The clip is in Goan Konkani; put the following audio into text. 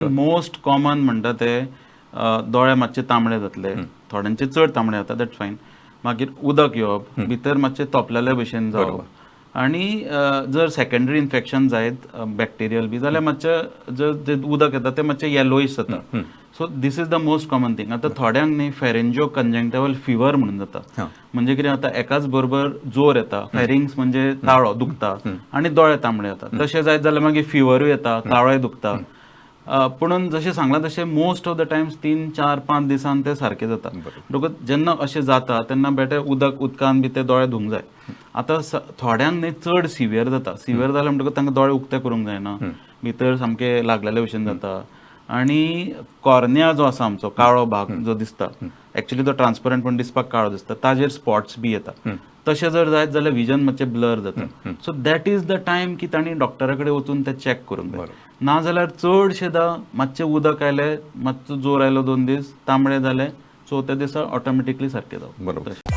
मोस्ट कॉमन म्हणटा ते दोळे मातशे तांबडे जातले, थोड्यांचे चड तांबडे जाता, that's fine. मागीर उदक येवप, भितर मातशें तोपलेले भशेन जावप आनी जर सेकंडरी इन्फेक्शन जायत, बॅक्टेरियल बी जाल्यार मातशें जर जे उदक येता तें मातशें येलोइश जाता. So this is the most common thing. आतां थोड्यांक न्ही फेरेंजियो कंजंक्टिवल फिवर म्हणून जाता. म्हणजे कितें जाता, एकाच बरोबर जोर येता, फेरिंग्स म्हणजे ताळो दुखता आनी दोळे तांबडे जाता. तशें जायत जाल्यार मागीर फिवरूय येता, ताळोय दुखता. पुणून जशें सांगलां तशें मोस्ट ऑफ the times 3, 4, 5 दिसान ते सारकें जाता. म्हणटकूच जेन्ना अशें जाता तेन्ना बेठे उदक उदकान बी ते दोळे धुवंक जाय. आतां थोड्यांक न्ही चड सिवियर जाता. सिवियर जालें म्हणटकूच तांकां दोळे उक्ते करूंक जायना, भितर सामकें लागलेले भशेन जाता आनी कॉर्निया जो आसा आमचो काळो भाग जो दिसता, एक्चुली तो ट्रान्सपरंट पण दिसपाक काळो दिसता, ताजेर स्पॉट्स बी येता. तशें जर जायत जाल्यार विजन मातशें ब्लर जाता. So that is the time की तांणी डॉक्टरा कडेन वचून ते चॅक करूंक जाय. ना जाल्यार चडशेदा मातशें उदक आयलें, मातसो जोर आयलो, 2 दीस तांबडे जाले, चवथ्या दिसा ऑटोमॅटिकली सारकें जावप.